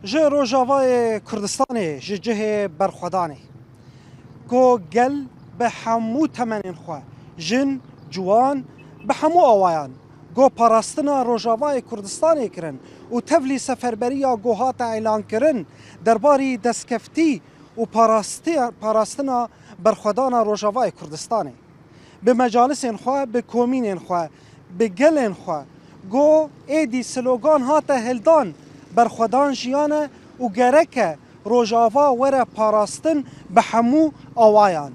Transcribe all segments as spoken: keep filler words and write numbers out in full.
Ji Rojavayê Kurdistanê, ji cihê berxwedanê, ku gel bi hemû temenên xwe, jin, ciwan, bi hemû awayan, ku parastina Rojavayê Kurdistanê kirin û tevlî seferberiya ku hate îlankirin derbarî destkeftî û parastiya-, parastina berxwedana Rojavayê Kurdistanê. Bi mecalisên xwe, bi komînên xwe, bi gelên xwe, go êdî slogan hate hildan, berxwedan jiyan e û gerek e Rojava were parastin bi hemû awayan.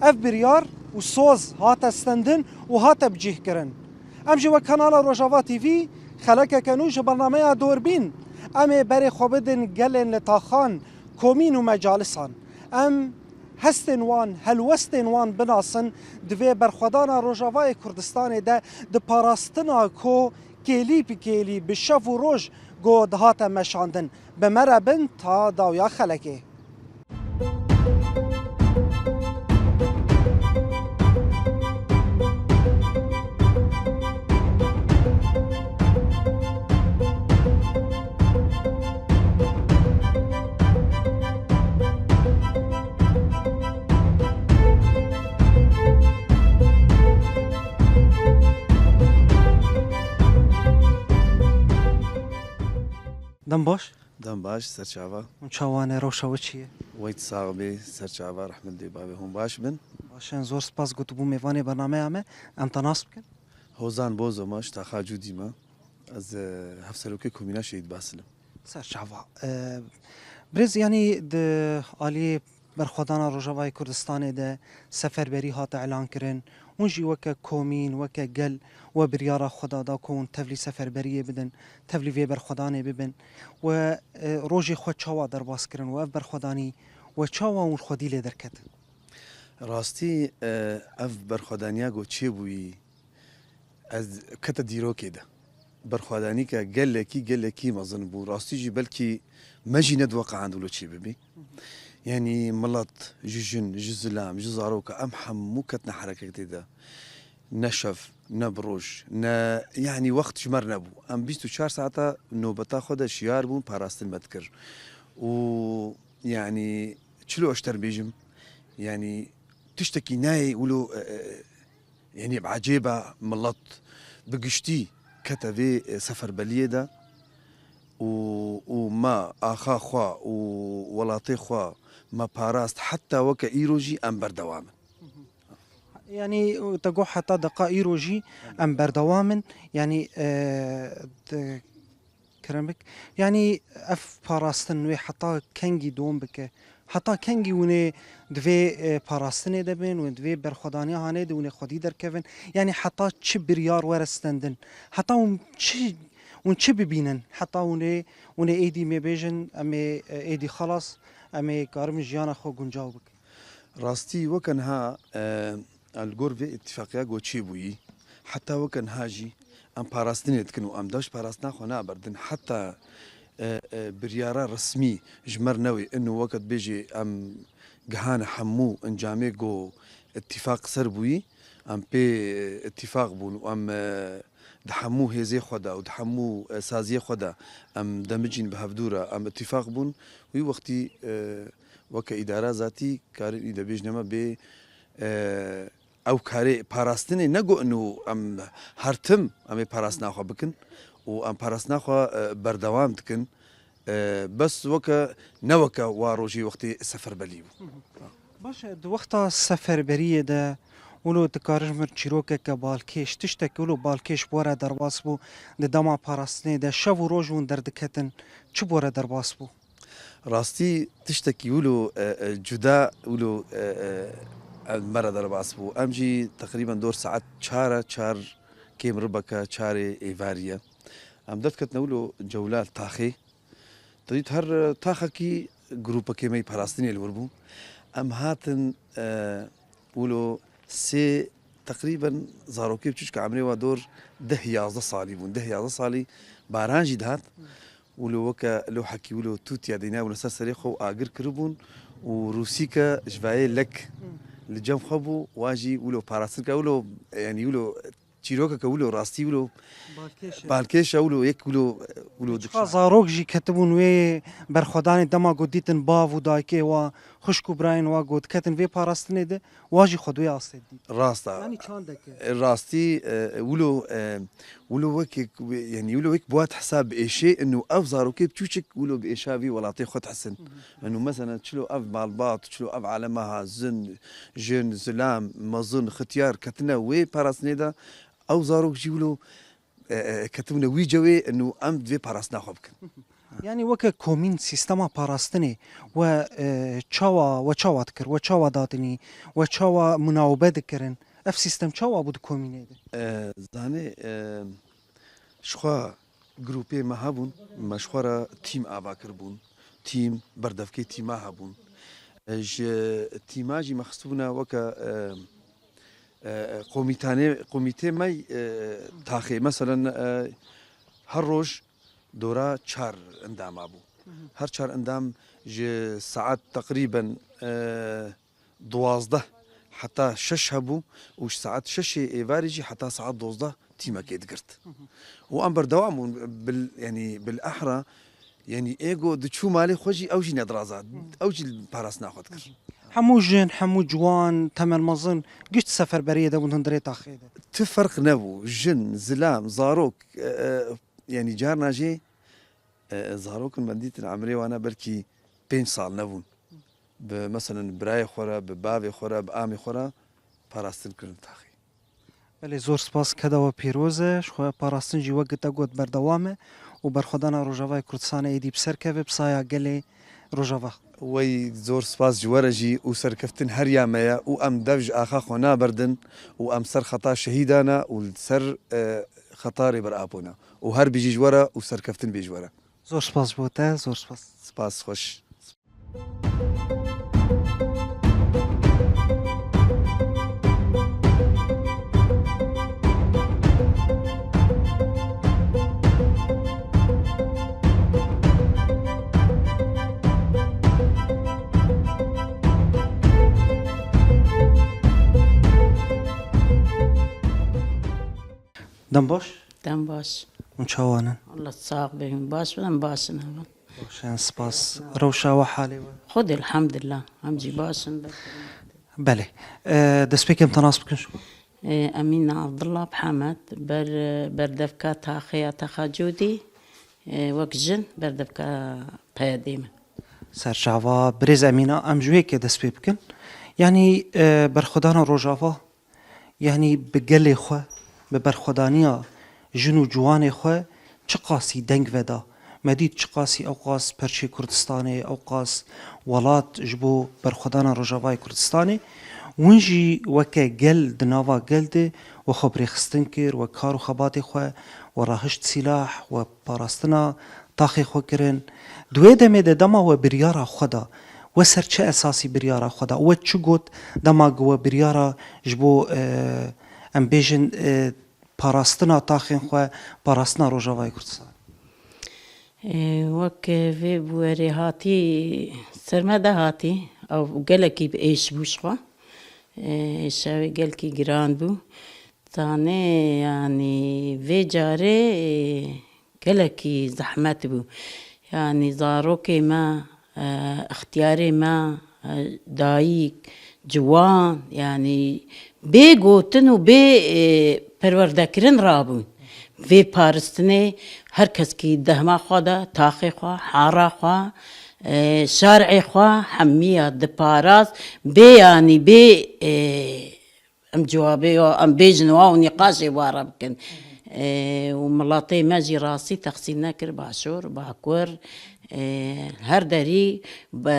Ev biryar û soz hate stendin û hate bicîhkirin. Em jî wek Kanala Rojava T V xelekeke nû ji bernameya Dorbîn, em ê berê xwe bidin gelên li taxan, komîn û mecalisan. Em hestên wan, helwestên wan binasin, di vê berxwedana Rojavayê Kurdistanê de di parastina ku kêlî bi kêlî, bi şev û roj ku dihate meşandin. Bi me re bin ta dawiya xelekê. Dem baş. Dem baş, serçava. Hûn çawa ne, rewşa we çi ye? Weyt sax bê, serçava, rehmet dê bavê hûn baş bin. Baş in, zor spas ku tu bû mêvanê bernameya me. Em te nas bikin. Hozan Bozo me, ji taxa Cûdî me. Ez, e, hevserokê Komîna Şehîd Basil im. Serçava. E, birêz, yanî di aliyê berxwedana Rojavayê Kurdistanê de seferberî hate îlankirin. Hûn jî weke komîn, weke gel we biryara xwe da, da ku hûn tevlî seferberiyê bidin, tevlî vê berxwedanê bibin. We, e, rojê xwe çawa derbas kirin û ev berxwedanî we çawa hûn xwedî lê derket? Rastî, e, ev berxwedaniya ku çêbûyî, ez kete dîrokê de. Berxwedanîke gelekî, gelekî mezin bû. Rastî jî belkî me jî nediweqand wilo çê bibî. Yanî milet, ji jin, ji zilam, ji zaroka, em hemû ketine hereketê de. Ne şev, ne bi roj, ne, yanî wext ji me re nebû. Em bîst û çar saeta nobeta xwe de şiyar bûn, parastin me dikir. Û, yanî, çilo ez te bêjim, yanî, tiştekî nayê wilo, e, e, yanî, bi ecêb e, milet bi giştî kete vê, e, seferbeliyê de û, û me axa xwe û welatê xwe me parast, heta weke îro jî em berdewam in. Yanî, te got heta deqa îro jî em berdewam in. Yanî, e, di Kerem bik. Yanî ev parastin wê heta kengî dom bike? Heta kengî hûn ê di vê, e, parastinê de bin, hûn di vê berxwedaniya hanê de hûn ê xwedî derkevin? Yanî heta çi biryar were stendin? Heta hûn çi, hûn çi bibînin? Heta hûn ê, hûn ê êdî me bêjin, em ê, e, êdî xelas, em ê karin jiyana xwe guncaw bikin? Rastî weke niha, e, li gor vê îtîfaqiya ku çêbûyî, heta weke niha jî em parastinê dikin û em daş parastina xwe naberdin. Heta, e, e, biryara resmî ji me re newê, ino weke dibêjê em gihane hemû encamê ku îtîfaq ser bûyî, em pê îtîfaq bûn û em, e, di hemû hêzê xwe de û di hemû, e, saziyê xwe de em demicîn bi hevdû re, em îtîfaq bûn. Wî wextî, e, weke îdara zatî karin î de bêjine me bê, e, ew karê parastinê ne got û em her tim em ê parastina xwe bikin û em parastina xwe, e, berdewam dikin. E, bes weke, ne weke wa rojê wextê seferberî bû. Baş e, di wexta seferberiyê de wilo dikarin ji min çîrokeke balkêş, tiştek wilo balkêş bi we re derbas bû, di dema parastinê de şev û roj hûn derdiketin, çi bi we re derbas bû? Rastî tiştekî wilo, e, e, cuda, wilo, e, e, e, me re derbas bû. Em jî teqrîben dor saet çar e, çar kêm ribeke çarê êvarî ye. Em derdiketine wilo cewla li taxê. Te dît her, e, taxekî grûpekê me yî parastinê li wir bû. Em hatin, e, wilo sê teqrîben zarokê biçûçka emrê wa dor deh yazdeh salî bûn. Deh yazdeh salî baran jî dihat. Wilo weke lohekî wilo tûtiya dîna wilo ser serê xwe û agir kiribûn û rûsîke ji vayê lek li cem xwe bû, wa jî wilo parastinke wilo, yanî wilo çîrokeke wilo rastî wilo balkêş e. Balkêş e wilo yek wilo, Wilo dikşa. Zarok jî ketibûn wê berxwedanê dema ku dîtin bav û dayikê wa, xwişk û birayên wa ku diketin vê parastinê de, wa jî xwe di wê astê dît. Rast e. Yanî çandek e. Rastî, e, wilo, e, wilo wekek, yanî wilo wek bi wa dihesa bi êşê, inu ev zarokê biçûçik wilo bi êşa vî welatê xwe dihesin. Hı hı. Inu mesela çilo ev malbat, çilo ev alema ha, zin, jin, zilam, mezin, xitiyar ketine wê parastinê de, ew zarok jî wilo e, e, ketibûne wî cewê, inu em divê parastina xwe bikin. Yanî weke komîn sîstema parastinê we, e, çawa, we çawa dikir, we çawa dadinî, we çawa munawebe dikirin? Ev sîstem çawa bû di komînê de? E, zanê, e, ji xwe grûpê me hebûn, me ji xwe re tîm ava kiribûn. Tîm, berdevkê tîma hebûn. E, ji tîma jî me xistibûne weke, e, e, komîtanê-, komîtê me, e, taxê. Meselen, e, her roj dora çar endam hebû. Hı hı. Her çar endam ji saet teqrîben, e, duwazdeh heta şeş hebû û ji saet şeşê êvarî jî heta saet dozdeh tîmekê digirt. Hı hı. Û em berdewam bûn bil, yanî bil ehra, yanî êgo diçû malê xwe jî ew jî nediraza, hı, ew jî parastina xwe dikir. Hı hı. Hemû jin, hemû ciwan, temel mezin, giş seferberiyê de bûn hundirê taxê de. Ti ferq nebû. Jin, zilam, zarok, e, e, yanî carna jê, e, e, zarok in me dîtin emrê wana belkî pênc sal nebûn. Bi, meselen, birayê xwe re, bi bavê xwe re, bi amê xwe re parastin kirin taxê. Belê, zor spas, keda we pîroz e. Ji xwe parastin jî wek te got berdewam e û berxwedana Rojavayê Kurdistanê êdî bi ser keve, bi saya gelê Rojava. Wey zor spas ji we re jî û serkeftin her ya me ye û em dev ji axa xwe naberdin û em ser xeta şehîdana û li ser, e, xeta Rêber Apo ne û her bijî ji we re û serkeftin bê ji we re. Zor spas ji bo te, zor spas. Spas xweş. Dem baş. Dem baş. Hûn çawa ne? Allah sax be, hûn baş bin, em baş in hevan. Baş in, spas. Rewşa we, halê we? Xwedê elhamdulillah, em jî baş in. Belê. E, destpêkê em te nas bikin ji xwe. E, Emîna Abdullah Mihemed, ber, berdevka taxê ya Texacûdî, e, wek jin berdevka P Y D'ê me. Serçava, birêz Emîna, em ji wê yekê dest pê bikin. Yanî, e, berxwedana Rojava, yanî bi gelê xwe, bi berxwedaniya jin û ciwanê xwe çiqasî deng veda. Me dît çiqasî ewqas perçê Kurdistanê, ewqas welat ji bo berxwedana Rojavayê Kurdistanê. Hûn jî weke gel di nava gel de we xwe birêxistin kir, we kar û xebatê xwe, we rahişt sîlah, we parastina taxê xwe kirin. Di wê demê de dema we biryara xwe da, we ser çi esasî biryara xwe da? We çi got dema ku we biryara ji bo, e, em bêjin, e, parastina taxên xwe, parastina Rojavayê Kurdistan? E, wek vê bûwerê hatî, ser me de hatî, ew gelekî bi êş bû ji xwe. E, êşa wê gelkî giran bû. Tanê, yanî, vê carê, e, gelekî zehmet bû. Yanî, zarokê me, e, extiyarê me, e, dayik, ciwan, yanî, bê gotin û bê, e, perwerdekirin rabûn. Vê paristinê her keskî dehma xwe de, taxê xwe, hara xwe, e, şarê xwe, hemiya diparast. Bê, yanî, bê, e, Em cewabê ya, em bêjin wa û nîqaşê wa re bikin. E, û miletê me jî rastî texsîn nekir, başûr, bakur, e, her derî, be,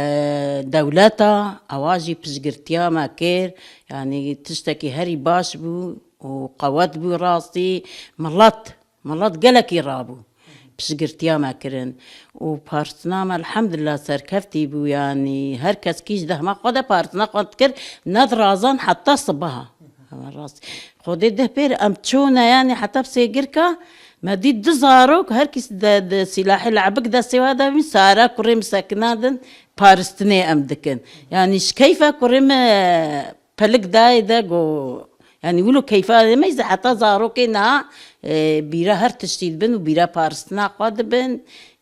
dewleta, ewa jî piştgirtiya me kir. Yanî tiştekî herî baş bû û qewet bû rastî. Milet Milet gelekî rabû. Piştgirtiya me kirin. Û parstina me elhamdulillah serkeftî bû, yanî her kes kî ji dehma xwe de parstina xwe dikir, nedirazan heta sibaha. Ewa rast. Xwedê deh pêr em çûne, yanî heta bi sêgirka me dît du zarok, her kîs de, de sîlahê lebik destê wa de bîn, sara kurê min sekinandin, paristinê em dikin. Yanî ji keyfa kurê min pelik dayê de got, Yanî wilo keyfa me zî heta zarokê niha, e, bîra her tiştî dibin û bîra paristina xwe dibin.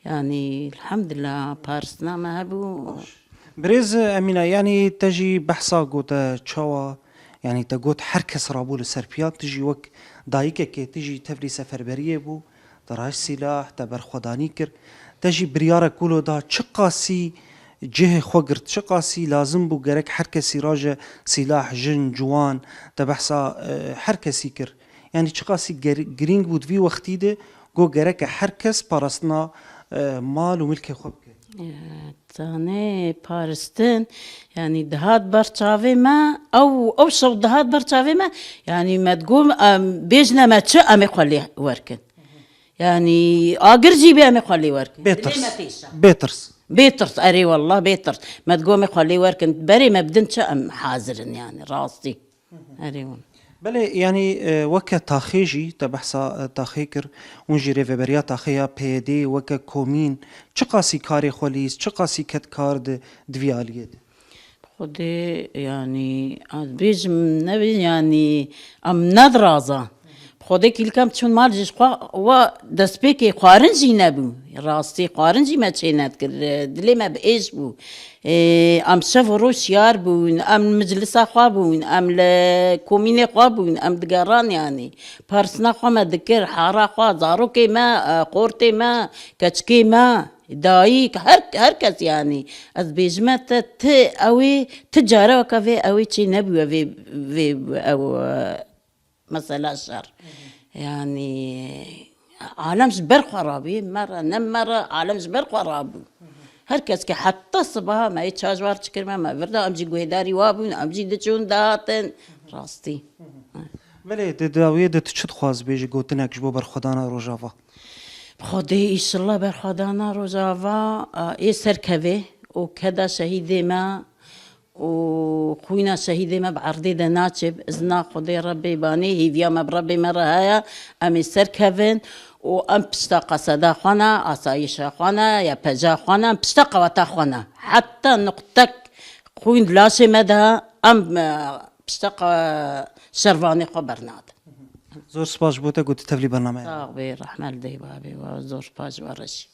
Yanî elhamdulillah paristina me hebû. Birêz Emîne, yanî te jî behsa gote çawa, yanî te got her kes rabû li ser piya, tu jî wek dayikekê, tu jî tevlî seferberiyê bû, te raşt sîlah, te berxwedanî kir. Te jî biryarek wilo da, çiqasî cihê xwe girt, çiqasî lazim bû, gerek her kesî raje sîlah, jin, ciwan, te behsa, e, her kesî kir. Yanî çiqasî ger-, girîng bû di vî wextî de, got gereke her kes parastina, e, mal û milkê xwe bike. E, Tanê paristin, yanî dihat ber çavê me, ew, ew şew dihat ber çavê me, yanî me digot, em, bêjine me çi, em ê xwe lê werkin. Yanî agir jî bê em ê xwe lê werkin. Bê Dilê tirs. Me têşa. Bê tirs. Bê tirs, erê wallah bê tirs. Me digot em ê xwe lê werkin. Berê me bidin çi em hazir in yanî rastî. Erê wan. Belê, yanî, e, weke taxê jî, te behsa, e, taxê kir, hûn jî rêveberiya taxê ya P Y D weke komîn, çiqasî karê xwe lîst, çiqasî ket kar di, di vî aliyê de? Xwedê, yanî, ez bêjim, nebî, yanî, em nedirazan. Xwedê kîlkem çûn mal jî ji xwe, we destpêkê xwarin jî nebû. Rastî xwarin jî me çê nedikir. Dilê me bi êş bû. Ê, em şev û roj şiyar bûn, em li miclisa xwe bûn, em li komînê xwe bûn, em digeran yanî. Parsina xwe me dikir, hara xwe, zarokê me, e, xortê me, keçikê me, dayik, her, her kes yanî. Ez bêjime te, ti ew ê, ti care weke vê ew ê çê nebûye vê, vê ew, e, Mesela şer. Yanî alem ji ber xwe rabû, me re, ne me re, alem ji ber xwe rabû. Her kes ke heta sibaha me yê çar ji war çikirme, me vir da, em jî guhêdarî wa bûn, em jî diçûn dihatin. Rastî. Belê, di dawiyê de tu çi dixwaz bêjî gotinek ji bo berxwedana Rojava? Bi Xwedê îşillah berxwedana Rojava, a, ê serkevê û keda şehîdê me û xwîna şehîdê me bi erdê de naçe, bi izna Xwedê Rebbê banê, hêviya me bi Rebbê me re heye, em ê serkevin û em pişta qeseda xwe ne, asayişa xwe ne, ya peca xwe ne, em pişta qeweta xwe ne. Heta nuqtek xwîn di laşê me de, em, e, pişta qe-, şervanê xwe bernadin. Zor spas ji bo te ku tu tevlî bernameya. Sax bê, rehmet li dê babê we, zor spas ji we re jî.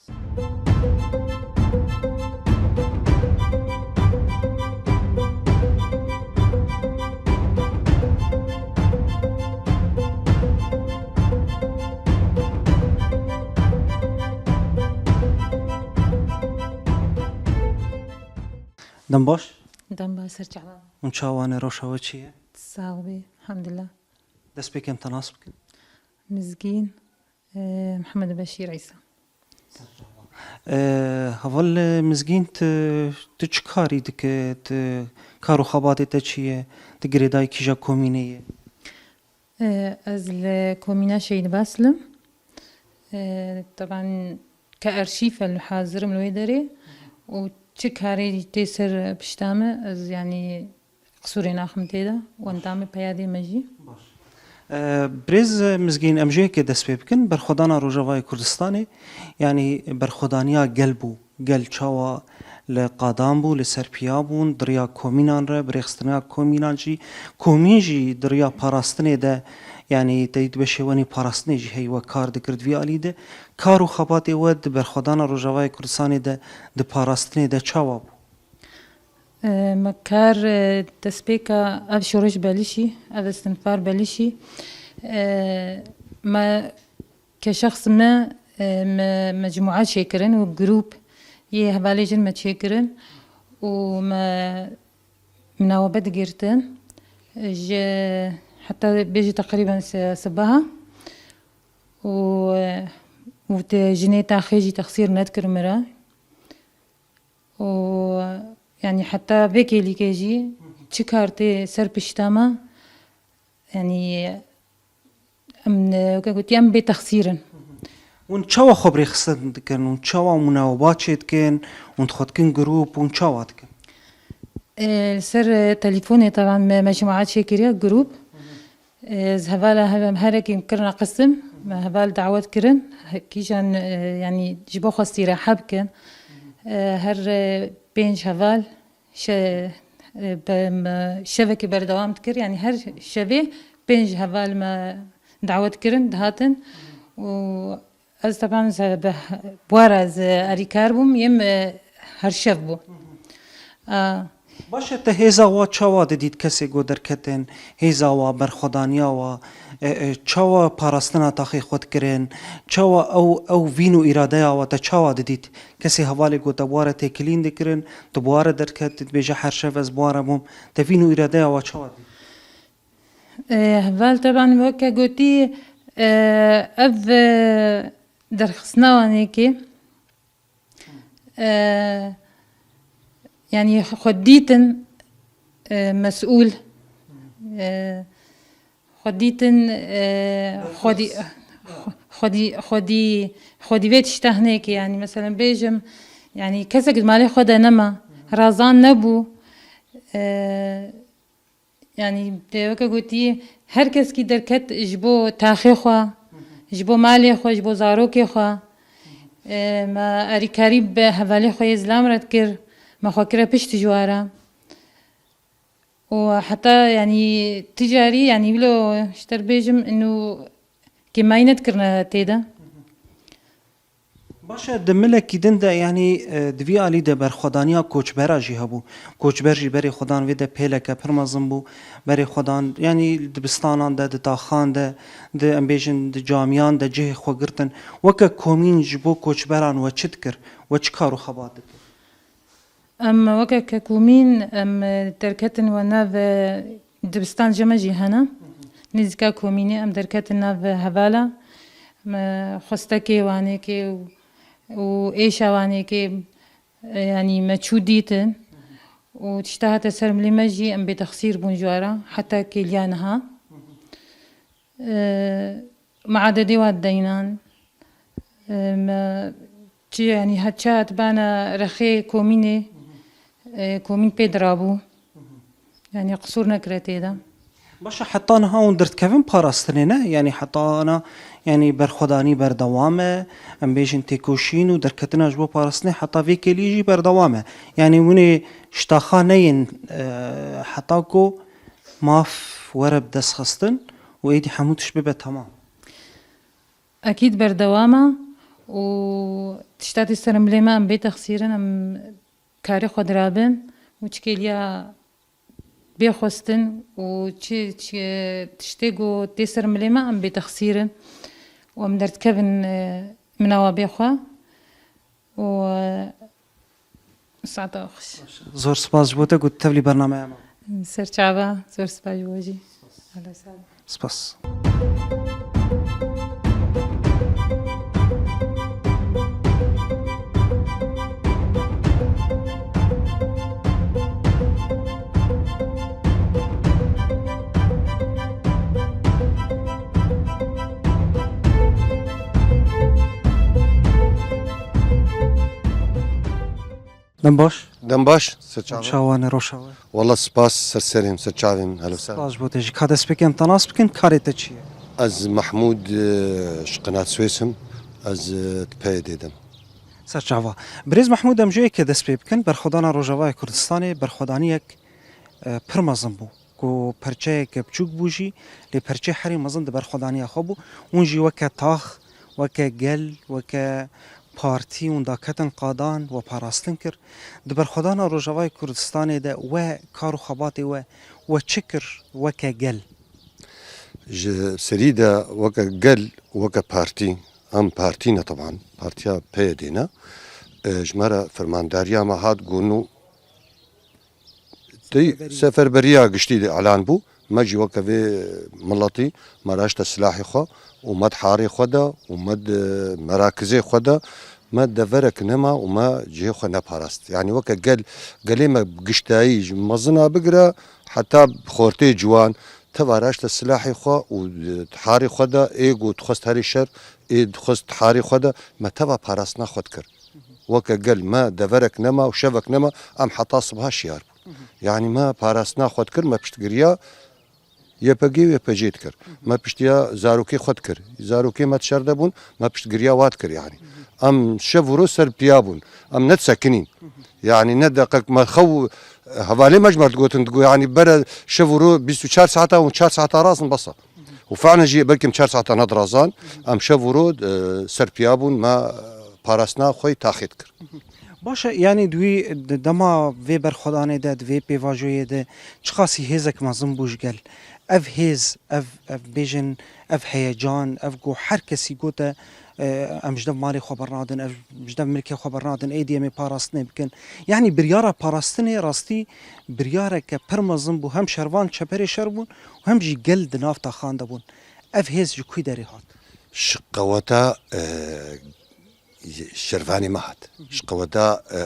Dem baş. Dem baş, ser çava. Hûn çawa ne, rewşa we çi ye? Sax bê, elhamdulillah. Dest pê kem te nas bikin. Mizgîn, e, Mihemed Beşîr Îsa. E, heval Mizgîn, tu, tu çi karî dike? Tu kar û xebatê te çi ye? Tu girêdayî kîja komînê ye? E, ez li komîna Şehîd Baslim. E, teban ke arşîf e, li hazir im li wê derê û çi karê tê ser pişta me, ez, yanî, qisûrê naxim tê de û endamê peyadê me jî. Baş. E, birêz Mizgîn, em ji yekê dest pê bikin. Berxwedana Rojavayê Kurdistanê, yanî berxwedaniya gel bû. Gel çawa li qadan bû, li ser piya bûn, di riya komînan re, bi rêxistina komînan jî, komîn jî di riya parastinê de, yanî te dît beşê wenî parastinê jî heyî we kar dikir di vî alî de. Kar û xebatê we di berxwedana Rojavayê Kurdistanê de, di parastinê de çawa bû? E, me kar, e, destpêka ev şoreş belişî, ev istinfar belişî. E, me ke şexs me, e, me mecmûa çêkirin û grûp yê hevalê jin me çêkirin û me minawebe digirtin. Ji heta bêjî teqrîben se-, sibaha û, e, û te jinê taxê jî texsîr nedikir min re. û, yanî, heta vê kêlîkê jî çi kar tê ser pişta me, yanî, em, weke gotî, em bê texsîr in. Hûn çawa xwe bi rêxistin dikin? Hûn çawa mûnaweba çêdikin? Hûn dixwe dikin grûp? Hûn çawa dikin? E, li ser, e, telîfonê, teban me mecmûa çêkiriye, grûp. E, ez hevala hev-, em herekî kirina qisim, me heval dawet kirin, he-, kîjan, e, yanî ji bo xwe îstîrehe bikin. E, her, e, pênc heval şe-, e, be-, me şevekî berdewam dikir, yanî her şevê pênc heval me dawet kirin, dihatin û ez teban ze-, bi, bi wara ez alîkar bûm, yê min her şev bû. A, Baş e, te hêza wa çawa didît, kesê ku derketin, hêza wa, berxwedaniya wa, e, e, çawa parastina taxê xwe dikirin, çawa ew, ew vîn û îradeya wa te çawa didît? Kesê hevalê ku te bi ware têkilîn dikirin, tu bi ware derket, tu dibêje her şev ez bi ware bûm, te vîn û îradeya wa çawa dît? E, heval teban weke gotî, e, ev, e, derxistina wanekê, e, yanî xwe dîtin, e, mesûl, e, xwe dîtin, e, xwedî, xwedî, xwedî, xwedî vê tişta hinekê, yanî, meselen, bêjim, yanî, kesek di malê xwe de nema, razan nebû, e, Yanî, te weke gotî, her keskî derket ji bo taxê xwe, ji bo malê xwe, ji bo zarokê xwe. E, me alîkarî bi hevalê xwe yê zilam re dikir, me xwe kire pişt ji we re. Û heta, yanî, ti carî, yanî, wilo ji te re bêjim, inu kêmayî nedikirine tê de. Baş e, di milekî din de, yanî, e, di vî alî de berxwedaniya koçbera jî hebû. Koçber jî berê xwedan vê de pêleke pir mezin bû. Berê xwedan, yanî, dibistanan de, di taxan de, di, em bêjin, di camiyan de cihê xwe girtin. Weke komîn ji bo koçberan we çi dikir? We çi kar û xebat dikir? Em weke ke komîn, em derketin we nav, e, dibistan ji me jî hene. Nêzîka komînê em derketin nav hevala. Me xwestekê wanekê û, û êşa wanekê, e, yanî me çû dîtin. Û tişta hate ser milê me jî em bêtexsîr bûn ji we re. Heta kêliya niha. E, me adedê wa deynan. E, me çi, yanî, heça dibana rexê komînê, e, komîn pê dirabû. Yanî, qisûr nekire tê de. Baş e, heta niha hûn derdikevin parastinê, ne? Yanî, heta ana, yanî, berxwedanî berdewam e, em bêjin têkoşîn û derketina ji bo parastinê heta vê kêliyê jî berdewam e. Yanî, hûn ê ji taxa neyên, e, heta ku maf were bi dest xistin û êdî hemû tişt bibe temam. Ekîd berdewam e û tişta tê ser milê me em bê texsîrin, em karê xwe dirabin û çi kêliya bê xwestin û çi, çi tiştê ku tê ser milê me em bê texsîrin û em derdikevin, e, min awa bê xwe û, e, Saeta xweş. Zor spas ji bo te ku tevlî bernameya me. Ser çava, zor spas ji bo jî. Ehlen sahlen. Spas. Dem baş. Dem baş, ser çava. Çawa ne, roşa we? Wala spas, ser serê min, ser çavê min, helo ser. Spas ji bo te jî. Ka dest pê kem, te nas bikin, karê te çi ye? Ez Mahmûd, e, ji Qinat Swês im. Ez, e, di P Y D'ê de im. Ser çava. Birêz Mahmûd, em ji yekê dest pê bikin. Berxwedana Rojavayê Kurdistanê berxwedaniyek, e, pir mezin bû. Ku perçeyeke biçûk bû jî, lê perçeyê herî mezin di berxwedaniya xwe bû. Hûn jî weke tax, weke gel, weke partî hûn daketin qadan, we parastin kir. Di berxwedana Rojavayê Kurdistanê de we kar û xebatê we, we çi kir weke gel? Ji serî de weke gel, weke partî, em partî ne teban, partiya P Y D ne, e, ji me re fermandariya me hat got, Tey seferberiya giştî de îlan bû. Me jî weke vê miletî me raşte silahê xwe û me di harê xwe de û me di merakizê xwe de me deverek nema û me cihê xwe neparast. Yanî weke gel, gelê me giştayî ji mezina bigire heta xortê ciwan teva raşte silahê xwe û di harê xwe de ê ku dixwest herê şer, ê dixwest harê xwe de me teva parastina xwe dikir. Weke gel me deverek nema û şevek nema, em heta sibha şiyar bûn. Yanî me parastina xwe dikir, me piştgiriya Y P G û Y P G dikir. Me piştiya zarokê xwe dikir. Zarokê me di şer de bûn, me piştgiriya wa dikir yanî. Em şev û roj ser piya bûn. Em nedisekinîn. Yanî ne deqek me xew hevalê me ji me digotin, digo, yanî bere şev û ro bîst û çar saeta û çar saeta rast in bes e. Û fe'len jî belkî em çar saeta nedirazan, em şev û ro, e, ser piya bûn, me parastina xwe yê taxê dikir. Baş e, yanî di wî, di dema vê berxwedanê de, di vê pêvajoyê de çiqasî hêzek mezin bû ji gel. Ev hêz, ev, ev bêjin, ev heyecan, ev ku her kesî gote, e, em ji dev malê xwe bernadin, ev ji dev milkê xwe bernadin, êdî em ê parastinê bikin. Yanî biryara parastinê rastî biryareke pir mezin bû, hem şervan çeperê şer bûn û hem jî gel di nav taxan de bûn. Ev hêz ji kû derê hat? Ji qeweta, e, şervanê me hat. Ji qeweta, e,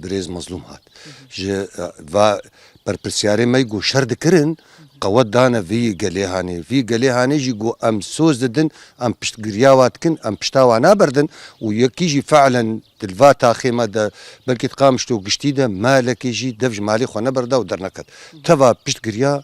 birêz Mezlûm hat. Ji, e, va berpirsiyarê me ku şer dikirin, qewet dane vî gelê hanê. Vî gelê hanê jî ku em soz didin, em piştgiriya wa dikin, em pişta wa naberdin û yekî jî fe'len di li va taxê me de belkî di Qamişlo giştî de malekê jî dev ji malê xwe neberda û derneket. Teva piştgiriya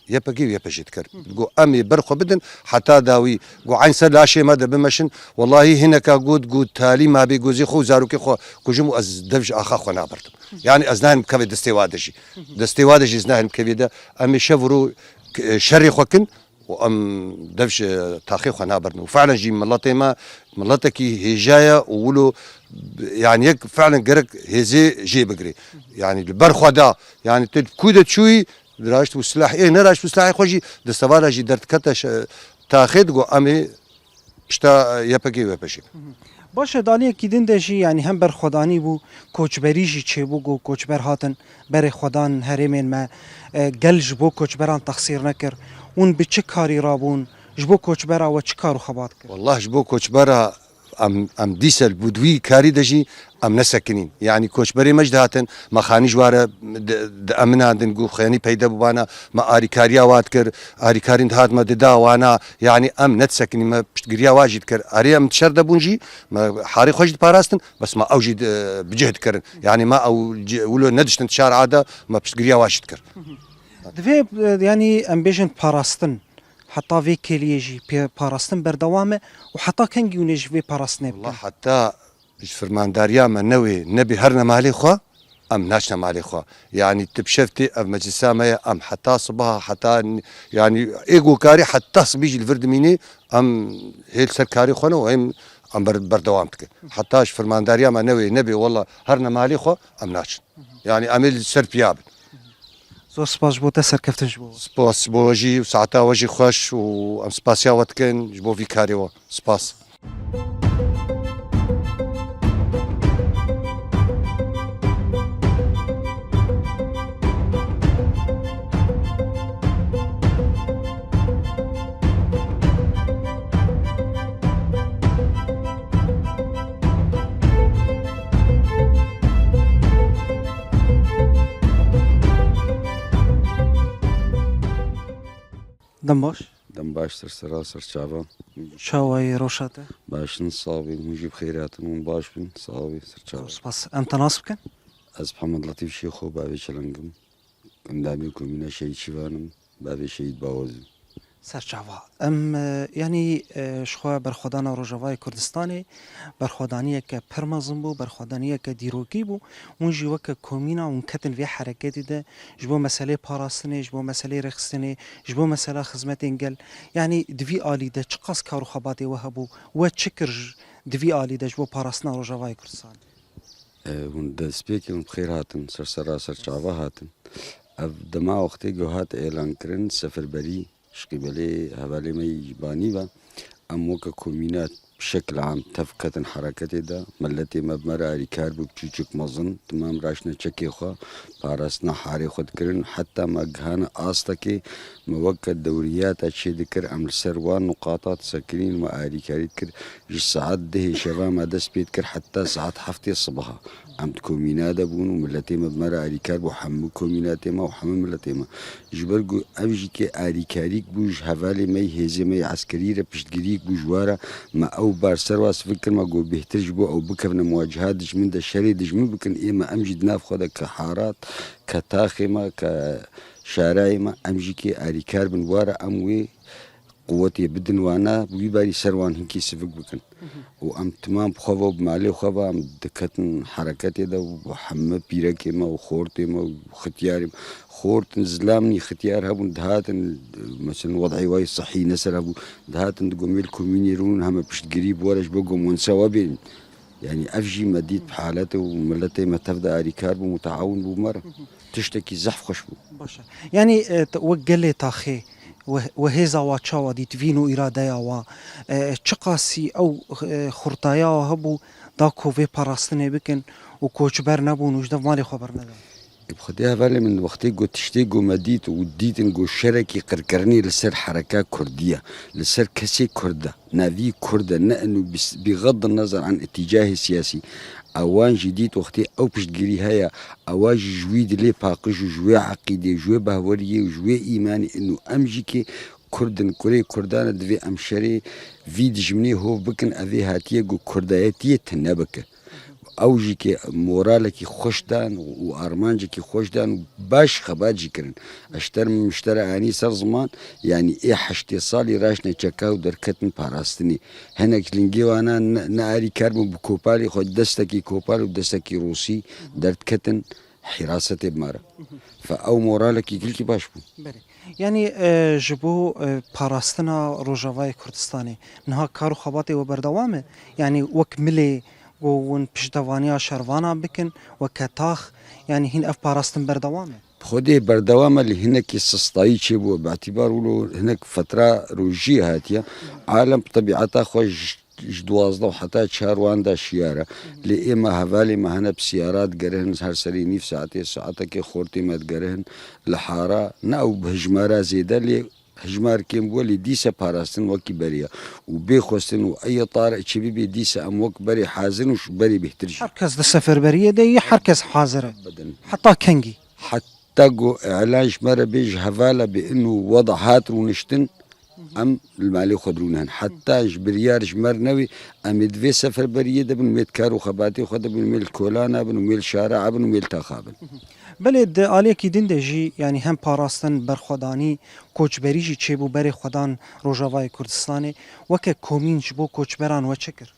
Y P G û Y P J dikir. Got, em ê ber xwe bidin heta dawî. Got, eyn ser laşê me de bimeşin. Wellahî hineka got, got, talî ma bê gozê xwe û zarokê xwe kujim û ez dev ji axa xwe naberdim. Yanî ez nahêlim bikevê destê wa de jî. Destê wa de jî ez nahêlim bikevê de. Em ê şev û ro, e, şerê xwe kin û em dev ji taxê xwe naberdin. Û fe'len jî miletê me miletekî hêja ye û wilo, yanî yek fe'len gerek hêzê jê bigirê. Yanî li ber xwe da. Yanî tu ku de çûyî, Diraşt û silah, ê neraşt û silahê xwe jî destevara jî derdikete şe-, taxê digo, em ê pişta Y P G û Y P J. Baş e, di aliyekî din de jî, yanî hem berxwedanî bû, koçberî jî çêbû, ku koçber hatin berê xwe dan herêmên me, e, gel ji bo koçberan texsîr nekir. Hûn bi çi karî rabûn? Ji bo koçbera we çi kar û xebat kir? Wallah ji bo koçbera em, em dîsa li bo di wî karî de jî em nesekinîn. Yanî koçberê me jî dihatin, me xanî ji wa re di, diemînandin, ku xênî peyde bûbana, me arîkariya wa dikir, arîkarîn dihat me dida wana, yanî em nedisekinîn, me piştgiriya wa jî dikir. Erê em di şer de bûn jî, me harê xwe jî diparastin, bes me ew jî di, bi cih dikirin. Yanî me ew ci-, wilo nediştin şara de, me piştgiriya wa jî dikir. Divê, e, yanî em bêjin parastin. Heta vê kêliyê jî pê parastin berdewam e û heta kengî hûn ê ji vê parastinê bikin? Wela heta ji fermandariya me newê nebê herne malê xwe, em naçine malê xwe. Yanî tu bi şev tê ev meclisa me ye, em heta sibaha, heta n-, yanî ê ku karî heta sibî jî li vir dimînê, em hê li ser karê xwe ne û hêm em ber-, berdewam dikin. Heta ji fermandariya me newê nebê wela herne malê xwe, em naçin. Yanî em ê li ser piya bin. Zor spas ji bo te, serkeftin ji bo we. Spas ji bo we jî û saeta we jî xweş û em spasiya we dikin ji bo vî karê we. Spas. Dem baş. Dem baş, ser sera, ser çava. Çawa yî, roşa te? Baş in, sax bî. Hûn jî bi xêr hatin, hûn baş bin, sax bî, ser çava. Spas. Em te nas bikin? Ez Mihemed Letîf Şêxo, bavê Çilingim. Endamê Komîna Şehîd Şîvan im, bavê Şehîd Bawaz im. Serçava. Em, e, yanî, e, ji xwe berxwedana Rojavayê Kurdistanê berxwedaniyeke pir mezin bû, berxwedaniyeke dîrokî bû. Hûn jî weke komîna hûn ketin vê hereketê de ji bo meselê parastinê, ji bo meselê rêxistinê, ji bo mesela xizmetên gel. Yanî di vî alî de çiqas kar û xebatê we hebû? We çi kir ji, di vî alî de ji bo parastina Rojavayê Kurdistanê? E, hûn destpêkê hûn bi xêr hatin, ser sera ser çava hatin. Ev dema wextê ku hat êlankirin, seferberî ji qîbelê hevalê me yî Banî ve, em weke komîna bi şekil am tev ketin hereketê de. Miletê me bi me re alîkar bû, bi çûçik mezin, temam raştine çekê xwe, parastina harê xwe dikirin. Heta me gihane astekê, me weke dewriyata çê dikir, em li ser wan nuqata disekinîn, me alîkarî dikir. Ji saet dehê şeva me dest pê dikir heta saet heftê sibiha. Em di komîna de bûn û miletê me bi me re alîkar bû, hemû komînatê me û hemû miletê me. Ji ber ku ev jî kê alîkarîk bû ji hevalê me yî, hêzê me yî eskerî re piştgirîk bû ji wa re, me ew bar ser wa sivik kir, me got bêhtir ji bo ew bikevine muwaciha dijmin de, şerê dijmin bikin, ê me em jî di nav xwe de ke harat, ke taxê me, ke şarayê me, em jî kê alîkar bin wa re, em wê Quwetê bidin wana, wî berî ser wan hinkî sivik bikin. Û em timam bi xwe ve û bi malê xwe ve em diketin hereketê de û heme pîrekê me û xortê me û xitiyarê me, xort in, zilam nî, xitiyar hebûn, dihatin, mesela, wed'ê wayî sihî ne ser hebû, dihatin digot, "Mêl komînê rûnin, heme piştgirî bi we re ji bo ku em wensa we bênin." Yanî ev jî me dît bi haletê û miletê me tev de alîkar bû, mutehawin bû me re. Tiştekî zehf xweş bû. Baş e. Yanî, e, te, wek gelê taxê, we, we hêza wa çawa dît, vîn û îradeya wa, e, çiqasî ew, e, xurtaya wa hebû, da ku vê parastinê bikin û koçber nebûn û ji dev malê xwe bernedin? Ê, bi Xwedê hevalê min, wextê ku tiştê ku me dît û dîtin ku şerekî qirkirinê li ser hereka kurdî ye, li ser kesê kurd e, navî kurd e, ne inu bis-, bîxed nezer an îtîcahê siyasî. Ewan jî dît wextê ew piştgirî heye, ewa jî ji wî dilê paqij û ji wê eqîdê, ji wê bahweriyê û ji wê îmanê inu em jî kê kurd in, kurê kurdan e, divê em şerê vî dijminê hov bikin, evê hatiye ku kurdayetiyê tune bike. Ew jî kê moralekî xweş dan û armancekî xweş dan û baş xebat jî kirin. Ez ji te re, min ji te re anî ser ziman, yanî ê heştê salî raştine çeka û derketin parastinê. Hinek lingê wana ne, ne alîkar bûn bi kopalê xwe, destekî kopal û destekî rûsî derdiketin hîrasetê bi me re. Fe ew moralekî gilkî baş bû. Belê. Yanî, e, ji bo, e, parastina Rojavayê Kurdistanê niha kar û xebatê we berdewam e? Yanî wek milê ku hûn piştevaniya şervana bikin, weke tax, yanî hîn ev parastin berdewam e? Xwedê berdewam e, lê hinekî sistayî çêbû. Bi îtîbar wilo hinek fetra rojî hatiye. Alem bi tebîeta xwe ji, ji duwazdeh heta çar wan de şiyar e. Lê ê me hevalê me hene bi siyara digerihin, her serê nîv saetê, saetekê xortê me digerihin li hara. Ne ew bi hijmara zêde, lê hijmar kêm bû, lê dîse parastin wekî berê ye. Û bê xwestin û eye Tariq çi bibê, dîse em wek berê hazir in û ji berê bêhtir jî. Her kes di seferberiyê de ye, her kes hazir e. Bidin. Heta kengî? Heta ku îlan ji me re bê, ji hevala bê, inu weda hat rûniştin, em li malê xwe dirûnin. Heta ji biryar ji me re newê, em ê di vê seferberiyê de bin, mêl kar û xebatê xwe de bin, mêl kolana bin, mêl şara bin, mêl taxa bin. Belê di aliyekî din de jî, yanî hem parastin, berxwedanî, koçberî jî çêbû berê xwedan Rojavayê Kurdistanê. Weke komîn ji bo koçberan we çi kir?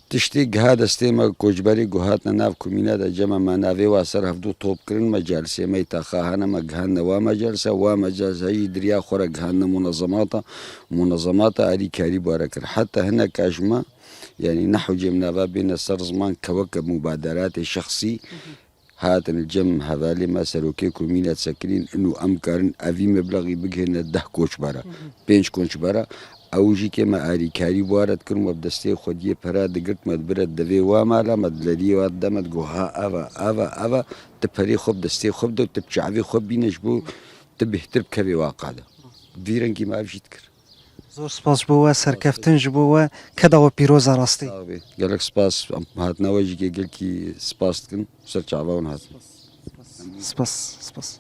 Tiştê giha destê me, koçberî ku hatine nav komîna de cem me, navê wa ser hevdû top kirin, me celsê me yê taxa hene, me gihandine wa mecelse, wa mecelse jî diriya xwe re gihandine munezemata, munezemata alîkarî bare kir. Heta hineka ji me, yanî nehewcê min nava bêne ser ziman, ke weke mubaderatê şexsî, hatin li cem hevalê me serokê komîna disekirîn, inu em karin evî meblexî bigihêne deh koçbera, pênc koçbera. Ew jî kê me alîkarî bi wa re dikirin, me bi destê xwediyê pera digirt, me dibire devê wa mala, me dileriyê wa dide, me digot, ha, ev e, ev e, ev e, tu perê xwe bi destê xwe bide û tu bi çavê xwe bîne ji bo tu bêhtir bikevê waqa de. Vî rengî me ev jî dikir. Zor spas ji bo we, serkeftin ji bo we, keda we pîroz e rastî. Sax bî. Gelek spas, em hatina we jî gelkî spas dikin, ser çava hûn hatin. Spas, spas.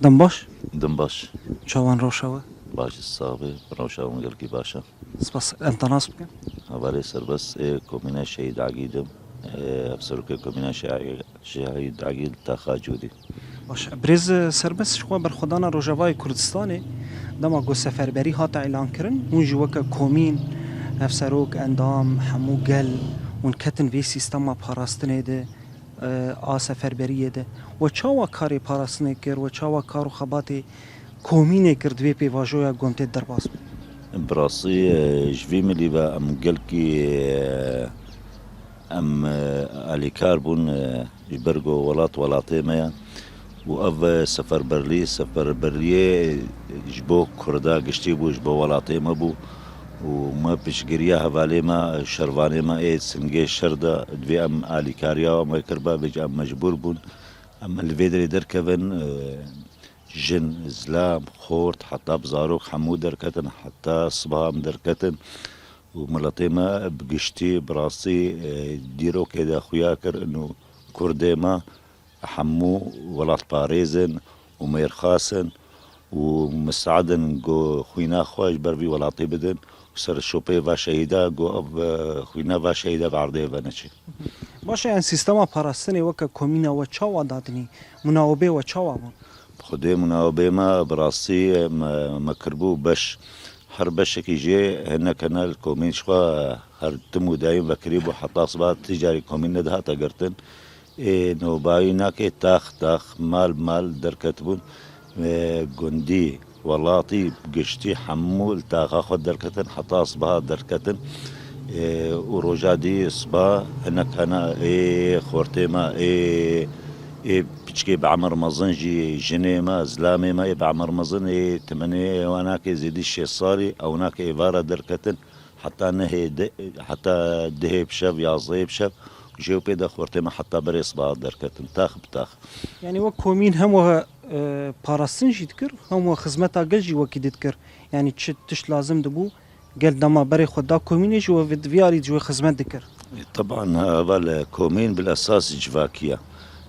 Dem baş. Dem baş. Çawan rewşa we? Baş, sax be, rewşa hûn gelkî baş e. Spas, em te nas bikin. Hevalê Serbest, ê komîna Şehîd Egîd im. Ê, hevserokê komîna Şehî-, Şehîd Egîd taxa Cûdî. Baş, birêz Serbest, ji xwe berxwedana Rojavayê Kurdistanê, dema ku seferberî hate îlankirin, hûn jî weke komîn, hevserok, endam, hemû gel, hûn ketin vê sîstema parastinê de, e, a seferberiyê de. We çawa karê parastinê kir, we çawa kar û xebatê komînê kir di vê pêvajoya ku em tê derbas bin? Bi rastî, e, ji vî milî ve em gelkî, e, em, e, alîkar bûn, e, ji ber ku welat welatê me ye. Û ev seferberlî, seferberliyê ji bo Kurda giştî bû, ji bo welatê me bû. Û me piştgiriya hevalê me, şervanê me ê singê şer de, divê em alîkariya me kirba, vêca em mecbûr bûn. Em li vê derê derkevin, e, jin, zilam, xort, heta bi zarok hemû derketin, heta sibaha em derketin. Û miletê me bi giştî, bi rastî, e, dîrokê de xuya kir, û kurdê me hemû welatparêz in û mêrxas in û misteed in ku xwîna xwe ji ber vî welatî bidin û ser şopê va şehîda ku ev, e, xwîna va şehîda bi erdê ve neçe. Baş e, yan sîstema parastinê weke komîna we çawa dadinî? Munawebê we çawa bûn? Xwedê munawebê me bi rastî me, me kiribû beş. Her beşekî jê hinek hene li komîn ji xwe her tim û dayîn vekirî bû, heta siba ti carî komîn nedihate girtin. Ê nobayî nake tax tax, mal mal derketibûn. Ê gundî, welatî, giştî hemû li taxa xwe derketin, heta siba derketin. Ê, û roja dî siba hinek hene ê xortê me, ê, ê piçkê bi emir mezin jî, jinê me, zilamê me ê bi emir mezin, ê temenê ê wanakê zêdî şêst salî, ewnakê êvara derketin, heta nehê de, heta dihê bi şev, yazdehê bi şev, jê û pê de xortê me heta berê siba derketin, tax bi tax. Yani wek komîn hem we, e, parastin jî dikir, hem we xizmeta gel jî wekî dî dikir. Yani çi tişt lazim dibû, gel dema berê xwe da komînê jî we vê, vî alî ji we xizmet dikir. E, teban, ha, heval, e, komîn bil esas civakî ye.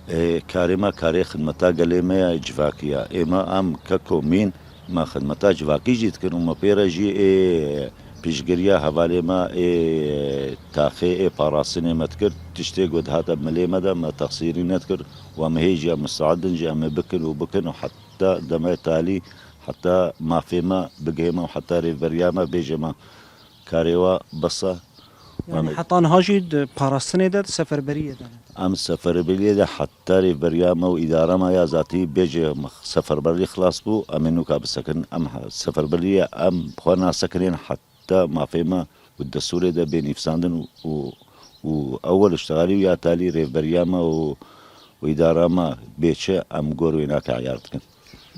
E, karê me karê xidmeta gelê me ye, civakî ye. Ê me em ke komîn, me xidmeta civakî jî dikin û me pê re jî ê piştgiriya hevalê me ê taxê ê parastinê me dikir. Tiştê ku dihate milê me de me texsîrî nedikir û em hê jî em misteed in jî em ê bikin û bikin û heta demê talî, heta mafê me bigihê me û heta rêveberiya me bêje me karê we bes e. Yani heta niha jî di parastinê de, di seferberiyê de ne? Em seferberiyê de heta rêveberiya me û îdara me ya zatî bêje seferberî xilas bû, em ê nûka bisekin. Em he-, seferberiyê em xwe nasekinên heta mafê me û destûrê de bê nivîsandin û, û, û ewel iştixalî û ya talî rêveberiya me û, û îdara me bê çi em gor wê nake eyar dikin.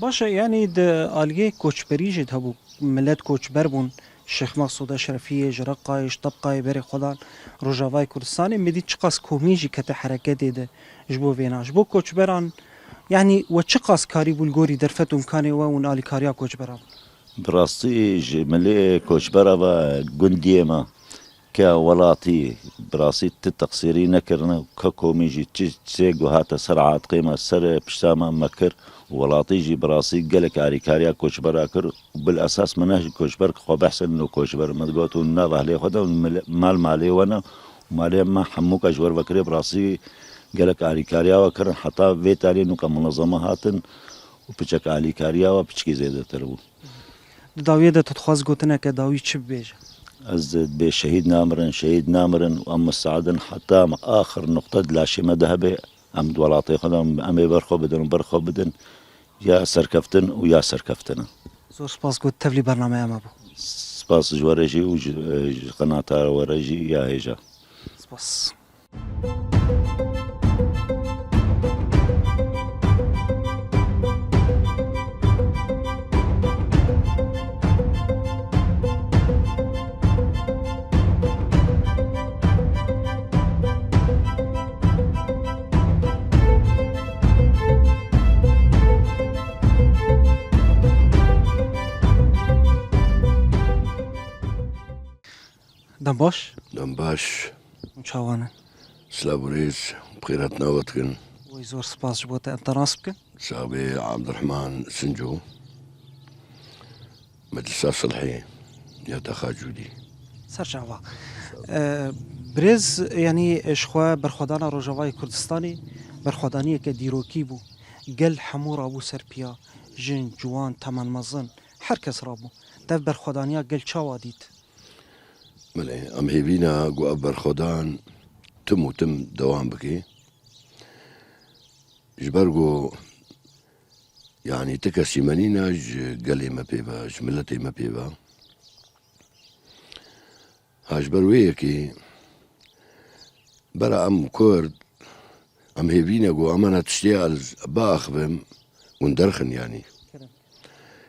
Baş e, yanî di aliyê koçberî jî de hebû, milet koçber bûn, Şêx Meqsûd Eşrefiyê, ji Reqayê, ji Tebqayê berê xwe dan Rojavayê Kurdistanê, me dît çiqas komîn jî kete hereketê de ji bo vêna. Ji bo koçberan, yanî we çiqas karîbû li gorî derfet û imkanê we hûn alîkariya koçberan? Bi rastî ji milê koçbera ve gundiyê me, ke welatî bi rastî ti teqsîrî nekirine, ke komî jî çi çê guhate ser atiqê me, ser pişta me me kir. Welatî jî bi rastî gelek alîkariya koçbera kir û bil esas min ne koçber, xwe behsên no koçber, min digot hûn nav ehlê xwe de, hûn mil-, mal malê we ne û malê me hemûka ji we re vekirê, bi rastî gelek alîkariya we kirin, heta vê talî nûka munezeme hatin û piçek alîkariya we piçkî zêdetir bû. Di dawiyê de tu dixwaz gotineke dawî çi bibêje? Ez dibê şehîd namirin, şehîd namirin û em misteed in heta em axir nuqte di laşê me de hebe, em di welatê xwe de em ê ber xwe bidin û ber xwe bidin ya serkeftin û ya serkeftin. Zor spas ku tevlî bernameya me bû. Spas ji we re jî û ji, ji qenata we re jî ya hêja. Spas. Dem baş. Dem baş. Çawan e? Silav û rêz, bi xêratina we dikin. Wê zor spas ji bo te, em te nas bikin. Saxbê Abdurrahman Sinco, Medresa Silhê, ya te Xacûdî. Ser çava. E, birêz, yanî ji xwe berxwedana Rojavayê Kurdistanê berxwedaniyeke dîrokî bû. Gel hemû rabû ser piya, jin, ciwan, temenmezin, her kes rabû. Te berxwedaniya gel çawa dît? Belê, em hêvî ne ku ev berxwedan tim û tim dewam bike. Ji ber ku, yanî, ti kesî me nîne ji gelê me pê ve, ji miletê me pê ve. Ha, ji ber wê yekê, bera em Kurd, em hêvî ne ku em ena tiştê ez biaxivim, hûn derxin, yanî.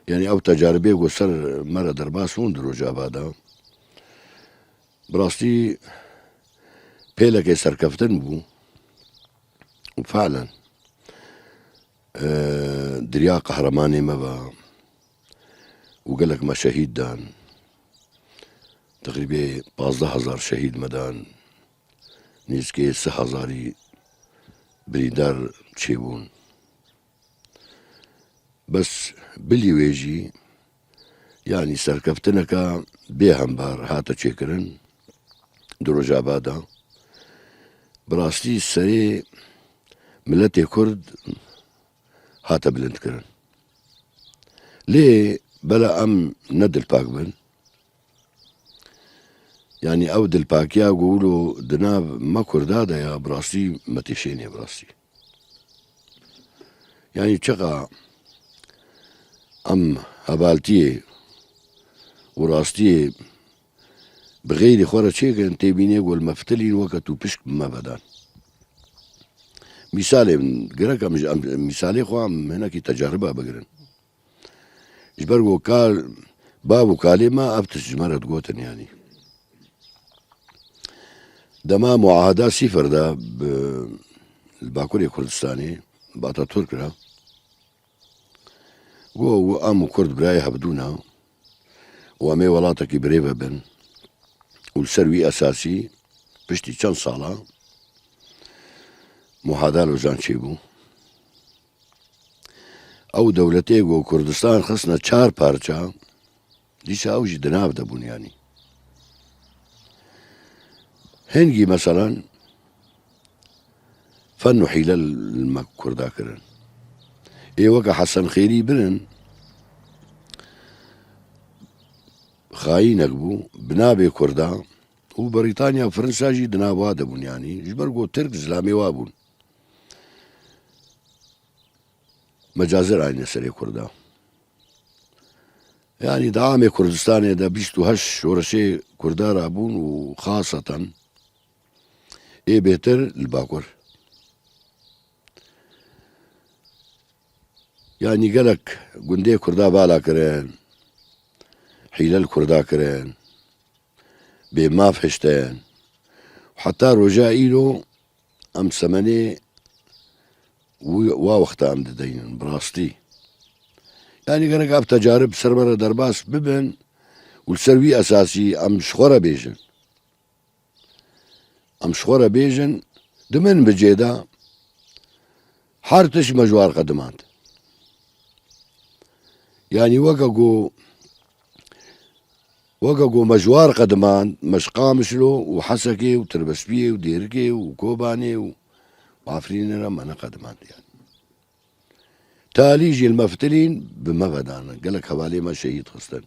Yanî ew tecaribê ku ser me re derbas bûn di Rojava de, bi rastî pêlekê serkeftin bû û felen, e, diriya qehremanê me ve û gelek me şehîd dan. Teqrîbê pazdeh hezar şehîd me dan, nêzîkê sê hezarî birîndar çêbûn. Bes bilî wê jî, yanî serkeftineka bêhembar hate çêkirin di Rojava de. Bi rastî serê miletê Kurd hate bilindkirin. Lê bela em ne dilpak bin. Yanî ew dilpakiya ku wilo di nav me Kurda de ya, bi rastî me têşênê bi rastî. Yanî çiqa em hevaltiyê û rastiyê bi xeyrî xwe re çêkin, tê bînê ku li me fitilîn weke tu pişk bi me vedan. Mîsalê min, gerek em ji em, mîsalê xwe em hinekî tecariba bigirin. Ji ber ku kal, bav û kalê me ev tişt ji me re digotin, yanî. Dema muaheda Sîfer de bi, li Bakurê Kurdistanê, bi Atatürk re, got, em û Kurd birayê hevdû ne û em ê welatekî birêve bin û li ser wî esasî piştî çend sala muaheda Lozan çêbû. Ew dewletê ku Kurdistan xistine çar parça, dîsa ew jî di nav de bûn, yanî. Hingî, meselan, fen û hîle li me Kurda kirin. Ê weke Hesen Xêrî birin, xayînek bû, bi navê Kurda û Brîtanya, Fransa jî di nav wa de bûn, yanî. Ji ber ku Tirk zilamê wa bûn. Mecazir anîne serê Kurda. Yanî di amê Kurdistanê de bîst û heşt şoreşê Kurda rabûn û xaseten ê bêtir li Bakur. Yanî gelek gundê Kurda vala kirin, hîle li Kurda kirin, bê maf hiştin. Heta roja îro em semenê wî, wa wexta em dideynin, bi rastî. Yanî gerek ev tecarib ser me re derbas bibin û li ser wî esasî em ji xwe re bêjin. Em ji xwe re bêjin, di min bicê de her tişt me ji war qedimand. Yanî weke ku Weke ku me ji war qediman, me ji Qamişlo û Hesekê û Tirbespiyê û Dêrikê û Kobanê û Afrînê re me neqedimand, yanî. Talî jî li me fitilîn, bi me vedan, gelek hevalê me şehîd xistin.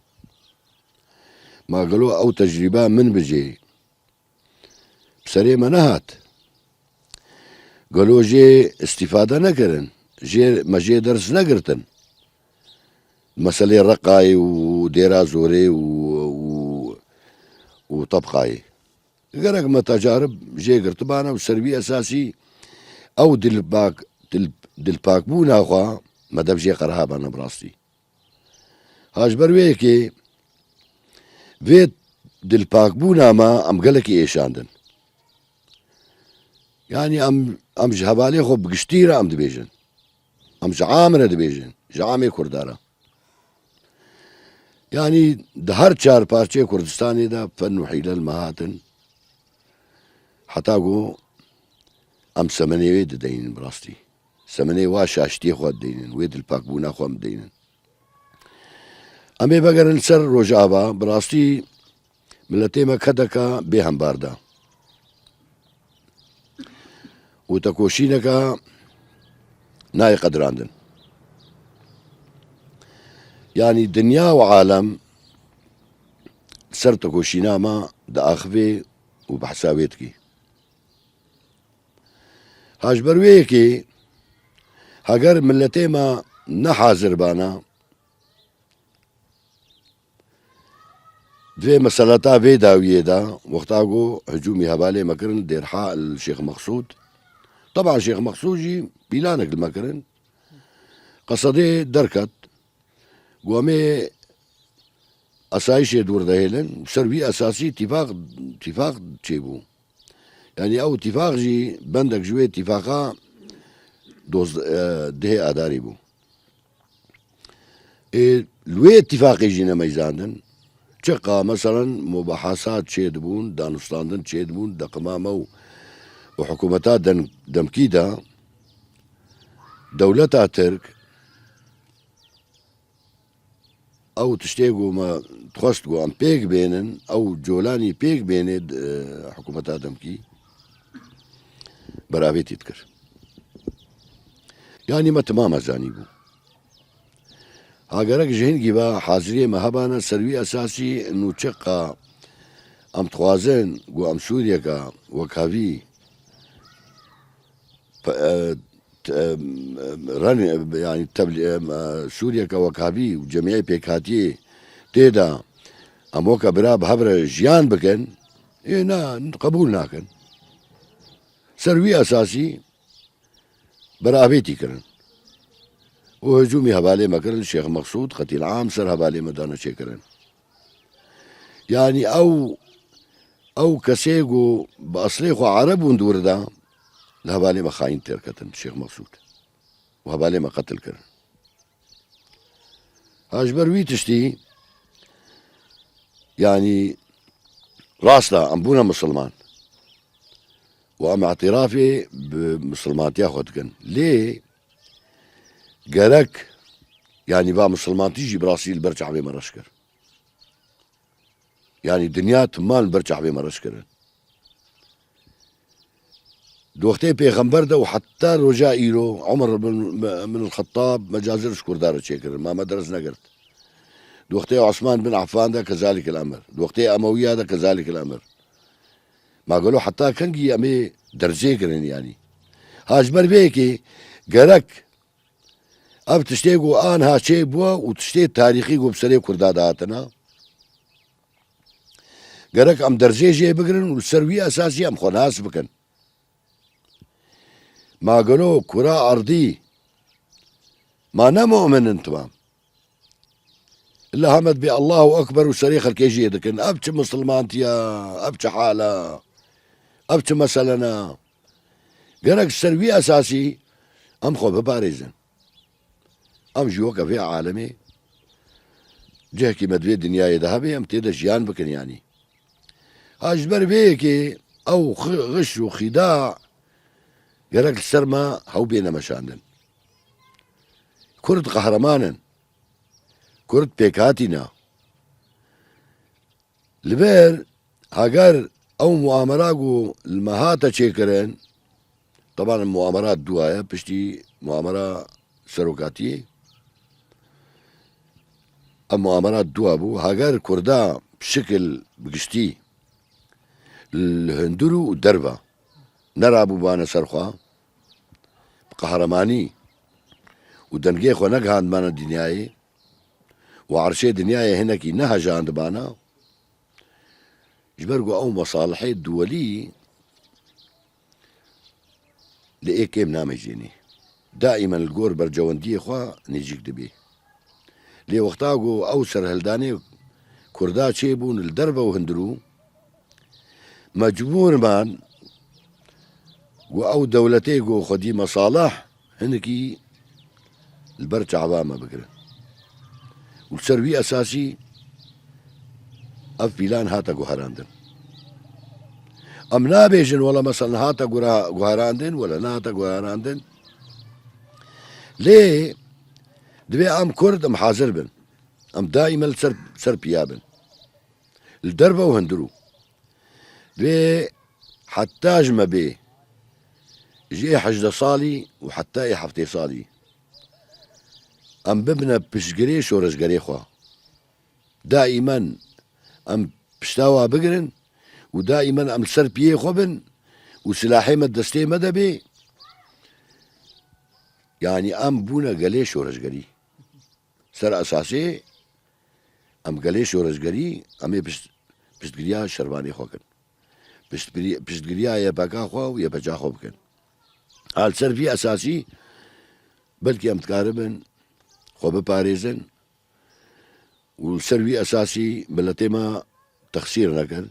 Ma gelo ew tecrîba min bicê bi serê me nehat? Gelo jê îstîfade nekirin? Jê, me jê ders negirtin? Meselê Reqayê û Dêra Zorê û, û, û Tebqayê. Gerek me tecarib jê girtibana û ser vî esasî ew dilpak, dil, dilpakbûna xwe me dev jê qerhabana bi rastî. Ha ji ber wê yekê vê dilpakbûna me em gelekî êşandin. Yanî em, em ji hevalê xwe bi giştî re em dibêjin. Em ji am re dibêjin. Ji amê Kurda re. Yanî di her çar parçeyê Kurdistanê de fen û hîle li me hatin. Heta ku em semenê wê dideynin bi rastî. Semenê wa şaştiyê xwe dideynin, wê dilpakbûna xwe em dideynin. Em ê vegerin li ser Rojava, bi rastî miletê me kedeka bêhembar da. Û tekoşîneka nayê qedirandin. Yanî dinya û alem ser tekoşîna me diaxivê û behsa wê dikî. Ha ji ber wê yekê heger miletê me ne hazir bana, di vê meseleta vê dawiyê de, wexta ku hicûmî hevalê me kirin Dêrha li Şêx Mexsûd. Teban Şêx Mexsûd jî pîlanek li me kirin. Qesedê derket. Ku em ê asayişê dûr dehêlin. Ser vî esasî tîfaq, tîfaq çêbû. Yanî ew tîfaq jî bendek ji wê tîfaqa doz-, e, dehê Adarî bû. Ê, li wê tîfaqê jî nemeyzandin. Çiqa, meselen, mubahasat çêdibûn, danûstandin çêdibûn, deqima me û, û hikûmeta den-, demkî de, dewleta Tirk, ew tiştê ku me dixwest ku em pêk bênin, ew colanî pêk bênê, e, hikûmeta demkî beravêtî dikir. Yanî me timama zanîbû. Ha gerek ji hingî ve haziriyê me hebana ser wî esasî nûçiqa em dixwazin ku em Sûriyeka wekhavî pe-, e, t-, e, ren-, yanî teblî-, e, Sûriyeka wekhavî û cemiyê pêkhatiyê tê de em weke bira bi hev re jiyan bikin, ê na, qebûl nakin. Ser wî esasî beravêtî kirin û hicûmî hevalê me kirin, Şêx Mexsûd, Qetîl Am ser hevalê me dane çêkirin. Yanî ew, ew kesê ku bi eslê xwe Ereb bûn di wir de, li hevalê me xayîn têr ketin, Şêx Mexsûd. Û hevalê me qetil kirin. Ha ji ber wî tiştî, yanî rast e, em bûne misilman û em îtirafê bi misilmantiya xwe dikin. Lê gerek, yanî va misilmantî jî bi rastî li ber çavê me reş kir. Yanî dinya timan li ber çavê me reş kirin. Di wextê pêxember de û heta roja îro, Umar bin, bin el-Xettab mecazir ji Kurda re çêkirin, ma me ders negirt. Di wextê Osman bin Affan de kezalik el-emir. Di wextê Emewiya de kezalik el-emir. Ma gelo heta kengî em ê derzê kirin yanî? Ha ji ber vê yekê gerek ev tiştê ku anha çê bûye û tiştê tarîxî ku bi serê Kurda de hatine, gerek em derzê jê bigirin û li ser wî esasî em xwe nas bikin. Ma gelo kura erdî, ma ne mu'min in timam? Illa hemed bê Allahu Ekber û serê xelkê jê dikin. Ev çi misilmantiya, ev çi hala, ev çi meselena? Gerek ser wî esasî em xwe biparêzin. Em jî weke vê alemê cihekî me di vê dinyayê de hebe, em tê de jiyan bikin yanî. Ha ji ber vê yekê ew xi-, xiş û xîda gerek li ser me hew bêne meşandin. Kurd qehreman in. Kurd pêkhatî ne. Li ber heger ew muamera ku li me hate çêkirin, teban muamera dua ye, piştî muamera serokatiyê, ev muamera dua bû. Heger Kurda bi şikil bi giştî li hundir û derve nerabûbane ser xwe, bi qehremanî û dengê xwe negihandibane dinyayê û erşê dinyayê hinekî nehejandibane, ji ber ku ew mesalihê duwelî li ê kêm namejînî. Daîmen li gor bercewendiyê xwe nêzîk dibî. Lê wexta ku ew serhildanê Kurda çêbûn li derve û hundirû, mecbûr man ku ew dewletê ku xwedî mesalih hinekî li ber çava me bigirin. Û li ser wî esasî ev pîlan hate guherandin. Em nabêjin wela mesela hate gura-, guherandin, wela nehate guherandin. Lê divê em Kurd em hazir bin. Em daîme li ser, ser piya bin. Li derve û hundirû. Divê heta ji me bê, ji ê hejdeh salî û heta ê heftê salî, em bibine piştgirê şoreşgerê xwe. Daîmen em pişta wa bigirin û daîmen em li ser piyê xwe bin û silahê me destê me de bê. Yanî em bûne gelê şoreşgerî. Ser esasê em gelê şoreşgerî, em ê pişt-, piştgiriya şervanê xwe kin. Piştgirî-, piştgiriya Y P K xwe û Y P C xwe bikin. A li ser vî esasî belkî em dikaribin xwe biparêzin û li ser vî esasî miletê me texsîr nekir.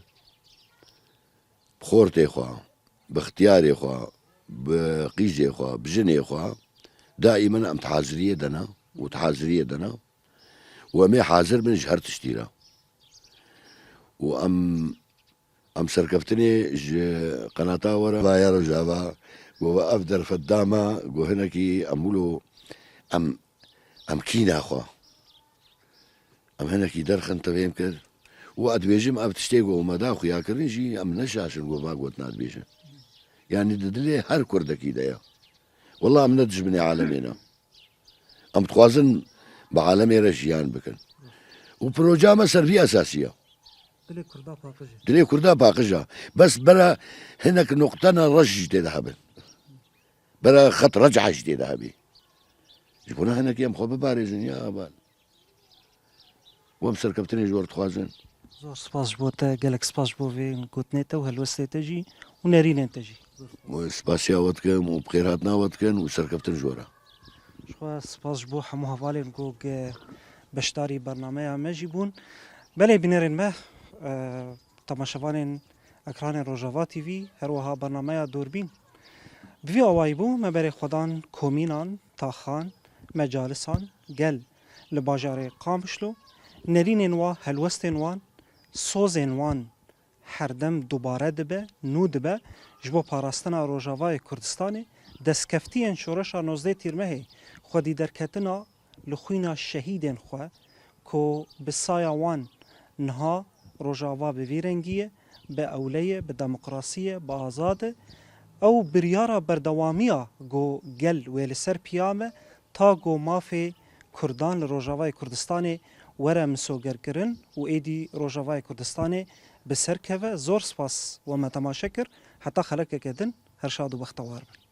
Bi xortê xwe, bi xtiyarê xwe, bi qîzê xwe, bi jinê xwe, daîmen em di haziriyê de ne û di haziriyê de ne û em ê hazir bin ji her tiştî re. û em, em serkeftinê ji qenata we re Raya Rojava, ku we ev derfet da me, ku hinekî em wilo, em, em kîna xwe. Em hinekî derxin tevêm kir. Û ez dibêjim, ev tiştê ku me da xuyakirin jî, em neşaşin ku va gotina dibêjin. Yanî di dilê her kurdekî de ye. Wela em ne dijminê alemê ne. Em dixwazin bi alemê re jiyan bikin. Û proja me ser vî esasî ye. Dilê Kurda paqij e. Dilê Kurda paqij e. Bes bere hinek noqtena reş jî tê de hebin. Bere xet reca jî tê de hebî. Ji bona hinekî em xwe biparêzin ya heval. Em serkeftinê ji we re dixwazin. Zor spas ji bo te, gelek spas ji bo vê gotinê te û helwestê te jî û nerînên te jî. Û spasiya we dikim û bi xêrhatina we dikin û serkeftin ji we re. Ji xwe spas ji bo hemû hevalên ku ge-, beşdarî bernameya me jî bûn. Belê bînerên me, e, temaşevanên ekranên Rojava T V, her wiha bernameya Dûrbîn. Bi vî awayî bû, me berê xwe dan komînan, taxan, mecalisan, gel li bajarê Qamişlo, nerînên wa, helwestên wan, sozên wan herdem dubare dibe, nû dibe, ji bo parastina Rojavayê Kurdistanê, destkeftiyên şoreşa nozdeh Tîrmehê, xwedî derketina li xwîna şehîdên xwe, ku bi saya wan niha Rojava bi vî rengî ye, bi ewle ye, bi demokrasî ye, bi azad e. Ew biryara berdewamiya ku gel wê li ser piya me, ta ku mafê Kurdan li Rojavayê Kurdistanê were misogerkirin û êdî Rojavayê Kurdistanê bi ser keve. Zor spas we me temaşe kir. Heta xelekeke din, her şad û bextewar bin.